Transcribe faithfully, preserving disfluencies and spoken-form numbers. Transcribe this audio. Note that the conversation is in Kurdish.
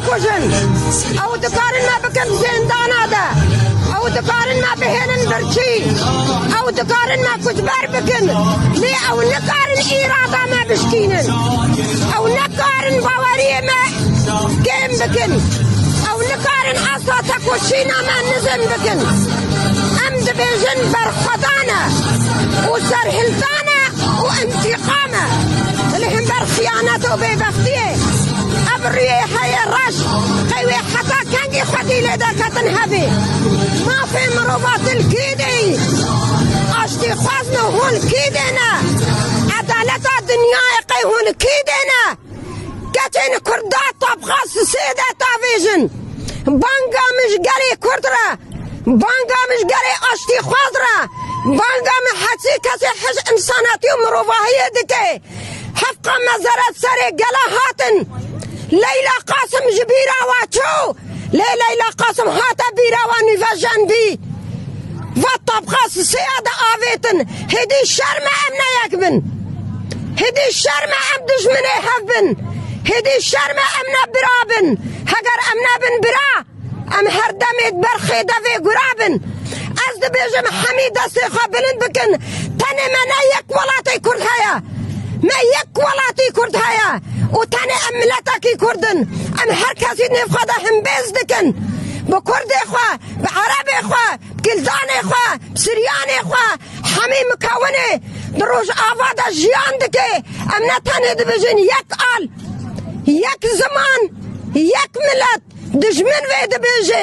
kujin. Ew dikarin me bikin zêndana de. Ew dikarin me bihêlin birçî. Ew dikarin me kuçber bikin. Lê ew nikarin îrada me bişkînin. Ew nikarin baweriyê me kêm bikin. Ew nikarin asa tekoşîna me nizm bikin. Em dibêjin berxwedan e û serhildan e û întîqam e. Li hember xiyanet û bêbextiyê. Ev rûyê heye reş, qey wê heta kengî xwedî lê derketin hevê? Mafê mirovatî li kî de yî? Aştîxwazin û hûn kî de ne? Edaleta dinyayê qey hûn kî de ne? Keçên Kurda tabxa sisê de tavêjin. Banga min ji gelê Kurd re, banga min ji gelê aştîxwaz re, banga min hesî kesê hij însanetî û mirovahiyê dike. Hefqa mezeret serê gela hatin. Leyla Qasim ji bîra we çû. Lê Leyla Qasim hate bîra we nîvejandî. Va tabxa sisêya de avêtin. Hêdî şerm e em ne yek bin. Hêdî şerm e em dijminê hev bin. Hêdî şerm e em ne bira bin. Heger em nebin bira, em her demê di ber xêdevê gura bin. Ez dibêjim hemî destê xwe bilind bikin. Tenê me ne yek welatê Kurd heye. Me yek welatî Kurd heye û tenê em miletekî Kurd in. Em her kesî nêv xwe de himbêz dikin. Bi Kurdê xwe, bi Erebê xwe, bi Kildanê xwe, bi Siryanê xwe, hemî mikewinê di Rojava de jiyan dike. Em ne tenê dibêjin yek al, yek ziman, yek milet, dijmin vê dibêje.